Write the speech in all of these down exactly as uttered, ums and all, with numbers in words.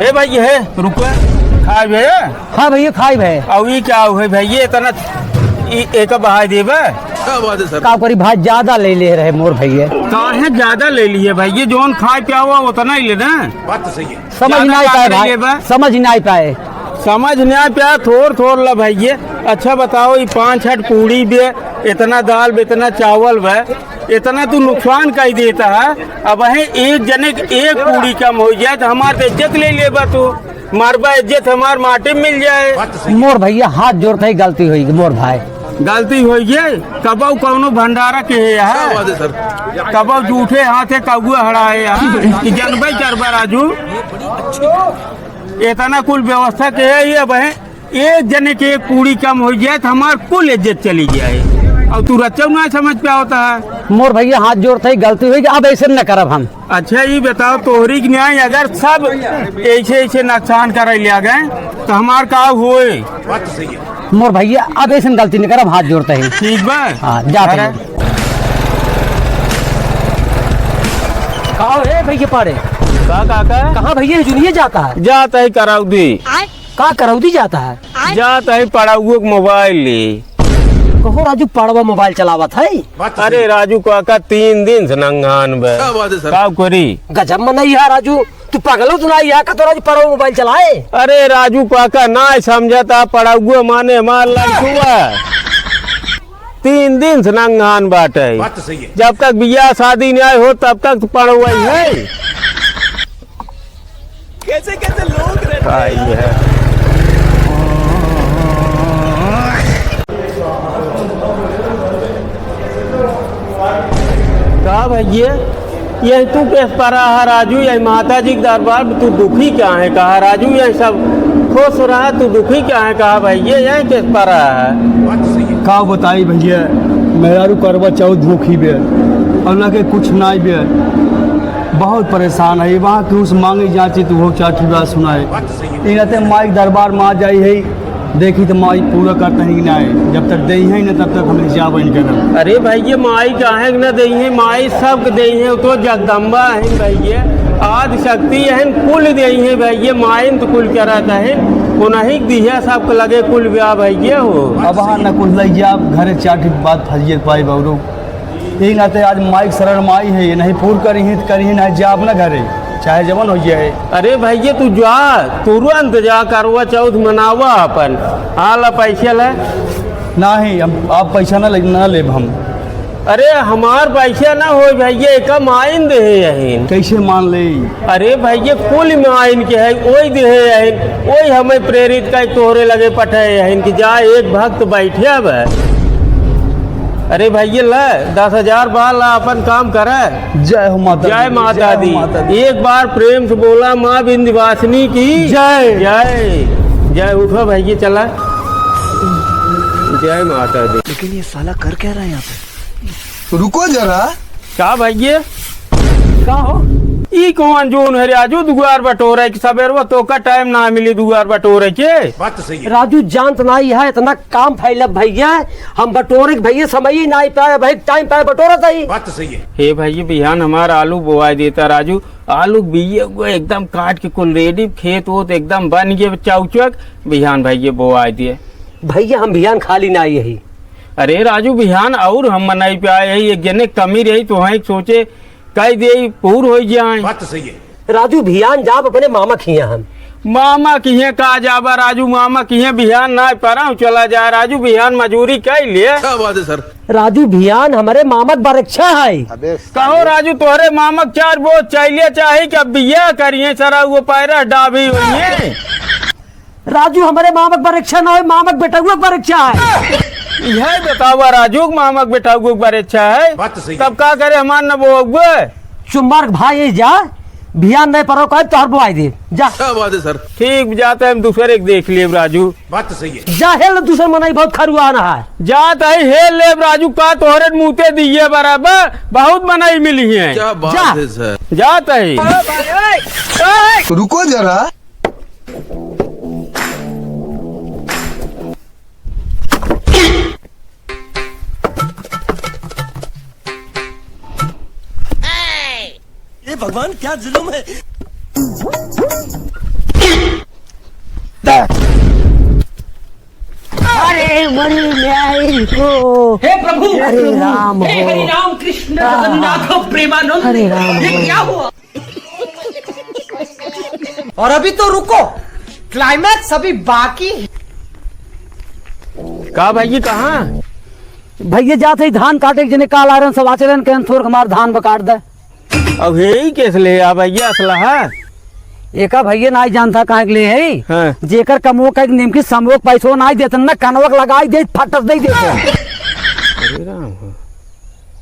ए भाई, ये है, रुको, खाए भैया। हाँ भैया, खाए भैया। अब ई का हुए भैया, इतना ई एक बहाई देबे? क्या बात है सर? का करी भाई, ज्यादा ले ले रहे मोर भैया। काहे ज्यादा ले लिए भैया? जौन खाए पिया हुआ उतना ही लेना। बात तो सही है। समझ ज्यादा नहीं का पाए ले भाई, लेबे? समझ नहीं पाए। समझ नहीं पाए, थोर थोर ला भैया। अच्छा बताओ, ई पाँच छठ पूड़ी बे, इतना दाल बे, इतना चावल बे, इतना तू नुकसान कर देता है। अब है एक जने के एक पूड़ी कम हो जाए तो हमार तो इज्जत ले लेबा तू, मरबा इज्जत हमार माटी में मिल जाए। मोर भैया हाथ जोड़ते ही गलती होई मोर भाई। गलती होई है, कबऊ कौनो भंडारा के है यहाँ? क्या बात है सर? कबऊ जूठे हाथे कौआ हड़ा है यहाँ कि जनबे करबा राजू। इतना कुल व्यवस्था के है ये, अब है एक जने के एक पूड़ी कम हो जाए तो हमार कुल इज्जत चली जाए। और तू रच्चौ ना समझ पे होता है। मोर भैया हाथ जोड़ते ही गलती हुई, अब ऐसे न करब हम। अच्छा, ये बताओ, तोहरी के न्याय अगर सब ऐसे ऐसे नुकसान करे लिया गए तो हमार का होए? मोर भैया अब ऐसे गलती न करब, हाथ जोड़ते ही। ठीक बा। हाँ, जाते अरे। हैं। का हो रे भैया पाड़े? का काका? कहाँ भैया जुनिया जाता है? जाता है करौदी। का करौदी जाता है? जाता है पड़ौआ के मोबाइल ले। कहो राजू, पड़वा मोबाइल चलावत है? अरे राजू काका, तीन दिन से नंगान बे। क्या बात है सर? का करी? गजब मनई है राजू, तू पगलो तो नहीं है का तो राजू पड़वा मोबाइल चलाए? अरे राजू काका, ना समझता, पड़ौआ माने हमार लड़कुआ तीन दिन से नंगान बाटे। बात तो सही है। जब तक बियाह शादी नहीं हो तब तक तो पड़वा ही है। कैसे कैसे लोग रहते हैं यार। का भैया, यही तू केस परा है राजू, यही माता जी के दरबार में तू दुखी काहे कहा राजू, यही सब खुश रहा, तू दुखी काहे कहा भैया, यही केस परा है। का बताई भैया, मेहरारू करवा चौथ भूखी बे और ना के कुछ नाई बे, बहुत परेशान है। वहाँ केहू से मांगे जाची तो वो चाठी बात सुनाए। ई नाते माई के दरबार में आ जाई है, देखी तो माई पूरा करता है कि नाई। जब तक देई है ना तब तक हम जाबे नहीं करब। अरे भैया, माई काहे के ना देई है, माई सबके देई है, वो तो जगदम्बा है भैया, आदि शक्ति है, कुल देई है भैया, माई तो कुल करत है, उन्हीं के दिया सबके लगे कुल ब्याह भैया हो। अब हाँ ना कुल लग गया, अब घरे चाठी बात फरिए पाई बौरू। यही नाते आज माई के शरण में आई है, ये नहीं पूर करी ही तो करी ही, नहीं जाब ना घरे, चाहे जवन हो जाए। अरे भैया, तू जा, तुरंत जा, करवा चौथ मनावा अपन। हाँ, ला पैसे ले। नहीं, हम, आप पैसा ना ले, ना लेब हम। अरे, हमार पैसा ना हो भैया, एका माइन दे है यही। कैसे मान ले? अरे भैया, कुल माइन के है, ओई दे है यही, ओई हमें प्रेरित का तोहरे लगे पठे है यही कि जा, एक भक्त बैठे अब। अरे भैया, ला, दस हजार बा, ला, अपन काम करे। जय हो माता जय दी, माता जय हो दी। माता दी। एक बार प्रेम से बोला, माँ विंध्यवासिनी की जय। जय। जय। उठो भैया, चला। जय माता दी। लेकिन ये साला कर क्या रहा है यहाँ पे? रुको जरा। का भैया? का हो? ई कौन जून है रे? आजू दुआर बटोरे कि सबेरवा तोका टाइम ना मिली दुआर बटोरे के। बात तो सही है। राजू जानत ना, यहाँ इतना काम फैलब भैया, हम बटोरे के भैया समय ही ना पाए भाई, टाइम पाए बटोरत ही। बात तो सही है। हे भैया, बिहान हमार आलू बोआई देता राजू, आलू बिये हुए एकदम काट के कुल रेडी, खेत वोत एकदम बन गए चौचक, बिहान भैया बोआई दिए। भैया हम बिहान खाली ना आई यही। अरे राजू, बिहान और हम मनई पे आए ही, एक जने कमी रही तो वहीं सोचे कह दे पूर हो जाए। बात तो सही है। राजू, भियान जाब अपने मामा किहे हम। मामा किहे का जाबा राजू, मामा किहे भियान ना पराव चला जाए राजू, भियान मजूरी कइ ले। क्या बात है सर। राजू, भियान हमरे मामा के बरक्षा है। अबे कहो राजू, तोहरे मामा के चार बोझ चइले चाही कि अब बियाह करिहे सरा, वो पैरा डाभी होइहे। राजू, हमरे मामा के बरक्षा ना होई, मामा के बेटउआ के बरक्षा है। यह बतावा राजू, मामा के बेटउआ के बरक्षा है। बात तो सही है। तब का करे हमार न बोअउआ? चुम्मार के भाई, जा, भियान नहीं परो, कहे तोहर बोआई दे, जा। क्या बात है सर। ठीक, जाते हम दूसरे के देख लेब राजू। बात तो सही है। जा हेल, दूसर मनई बहुत खरुआन है। जात है हेल लेब राजू, का तोहरे मुँहते दिए बराबर, बहुत मनई मिली है। क्या बात जा। है सर। जात है। रुको जरा। हे भगवान, क्या जुलुम है। मरी न्याय को। हे प्रभु, अरे प्रभु, राम हे हो। हरि राम कृष्ण आ, जगन्नाथ प्रेमानंद, अरे राम ये हो। क्या हुआ? और अभी तो रुको, climax अभी बाकी है। का भैया, कहाँ? भैया, जात ही धान काटे के, जने काल आयरन सब आचरण के थोर हमार धान बकाट दे। अब यही केस ले आ भैया असलहा? एका भैया नाई जानता काहे के ले है? हाँ। जेकर कमो का एक निमकी समो के पैसो नाई देतन ना, कनवक लगाई दे, फटस दे देते। अरे राम हो।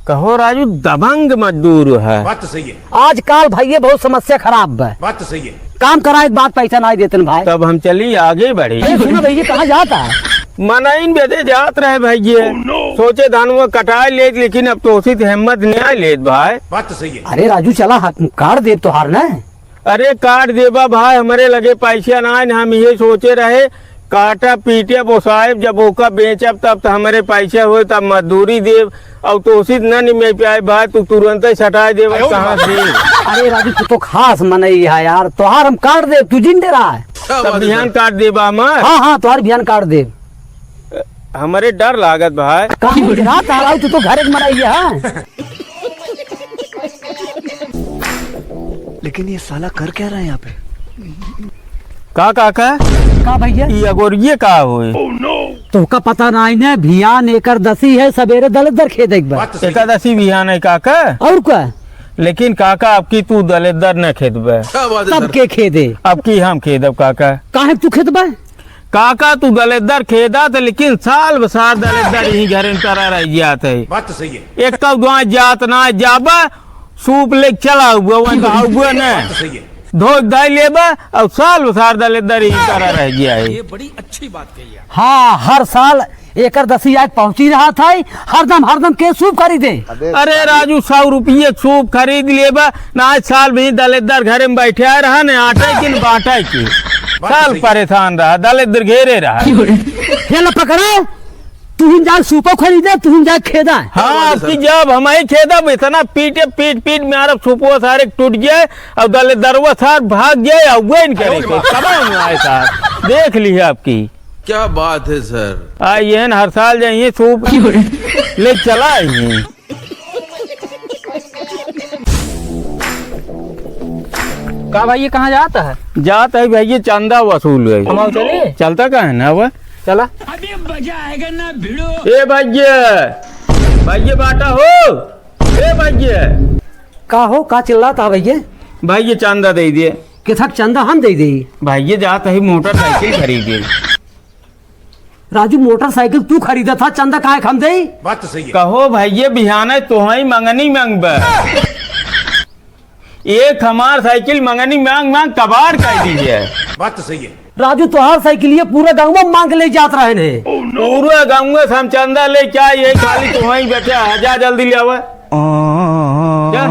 कहो राजू, दबंग मजदूर है। बात तो सही है। आज काल भैया बहुत समस्या खराब बा। बात तो सही है। काम कराए के बाद पैसा नाई देतन भाई। तब हम चली आगे बढ़ी। अरे सुनो भैया, कहाँ जाता है? मनइन बेदे जात रहे भैया। Oh, no! सोचे धान वो कटाए लेत, लेकिन अब तो उसी हिम्मत नहीं लेत भाई। बात तो सही है। अरे राजू, चला, हक-, काट देब तोहार ना। अरे काट देबा भाई, हमरे लगे पैसा ना है, हम ये सोचे रहे काटा पीटे बोसाहेब, जब ओका बेचब तब तो हमरे पैसा होए, तब मजदूरी देब। और तो उसी न निमे प्याए भाई, तू तुरंत ही सटाए देबा, आयो कहाँ रे। से? अरे राजू, तू तो खास मनई है यार, तोहार हम काट देब, तू जिंदे रहा है। क्या तब बात है बिहान सर? काट देबा हमार? हाँ, हाँ, तोहार बिहान काट देब। हमरे डर लागत भाई। कहाँ डरा तारा, तू तो घर एक मनई है। लेकिन ये साला कर क्या रहा है यहाँ पे? का, का, का? का भैया? ई अगोरिये का होए? तोहका पता नाई ने, भियान एकादशी है, सबेरे दलिद्दर खेदे के बा। बात तो सही है। एकादशी भियान है काका? और का? लेकिन काका, अब की तू दलिद्दर न खेदबे। क्या बात है सर? सबके खेदे। अब की हम खेदब काका। काहे तू खेदबे? काका, तू दलिद्दर खेदा त, लेकिन साल बसार दलिद्दर यही घरे में तरा रह जात है। बात तो सही है। एक तो दुआ जात ना जाबा, सूप ले चला हुआ, वहीं बहा हुआ न। बात तो सही है। धोक धाई लेबा, और साल बसार दलिद्दर यही तरा रह गया है। ये बड़ी अच्छी बात कही है। हाँ, हर साल एकादशी आज पहुँची रहा था, हरदम, हरदम के सूप खरीदे। अरे राजू, सौ रुपये सूप खरीद लेबा, ना आज साल भी दलिद्दर घरे में बैठे रहा, न आटे की न बाटे की। बात तो साल सही। परेशान रहा, दलिद्दर घेरे रहा। ये लो पकड़ो, तुहिन जाए सूपो खरीदे, तुहिन जाए खेदा। हाँ, बात है आपकी सर। जब हम ही खेदब, इतना पीटे, पीट, पीट मारब, सूपो सारे टूट गए, और दलिद्दरवा सार भाग गए, और वे इनके अरे रहे, बाप। कमा हुआ है सार। देख ली आपकी। क्या बात है सर। आ, ये न हर साल जाइए सूप ले चला आइए। का भाई, ये कहाँ जाता है? जात है भाई, ये चंदा वसूल है। हम चले? चलता का है ना वो? चला। अभी मजा आएगा ना भिड़ो। ए भाई, भाई बाटा हो। ए भाई। का हो, का चिल्लात हा भैया? भाई ये चंदा दे दिए। किथक चंदा हम दे दे? भाई ये जात है मोटरसाइकिल खरीदे। राजू, मोटरसाइकिल तू खरीदा था, चंदा काहे हम दे? बात तो सही है। कहो भैया, बिहाने तोहई मंगनी मांगबे। एक हमार साइकिल मंगनी मांग मांग कबाड़ कर दी है। बात तो सही है। राजू, तोहार साइकिल ये पूरा गाँव में मांग ले जात रहन है। पूरा गाँव से हम चंदा ले क्या, ये खाली तोहई बचा है, जा जल्दी ले आवे। जा।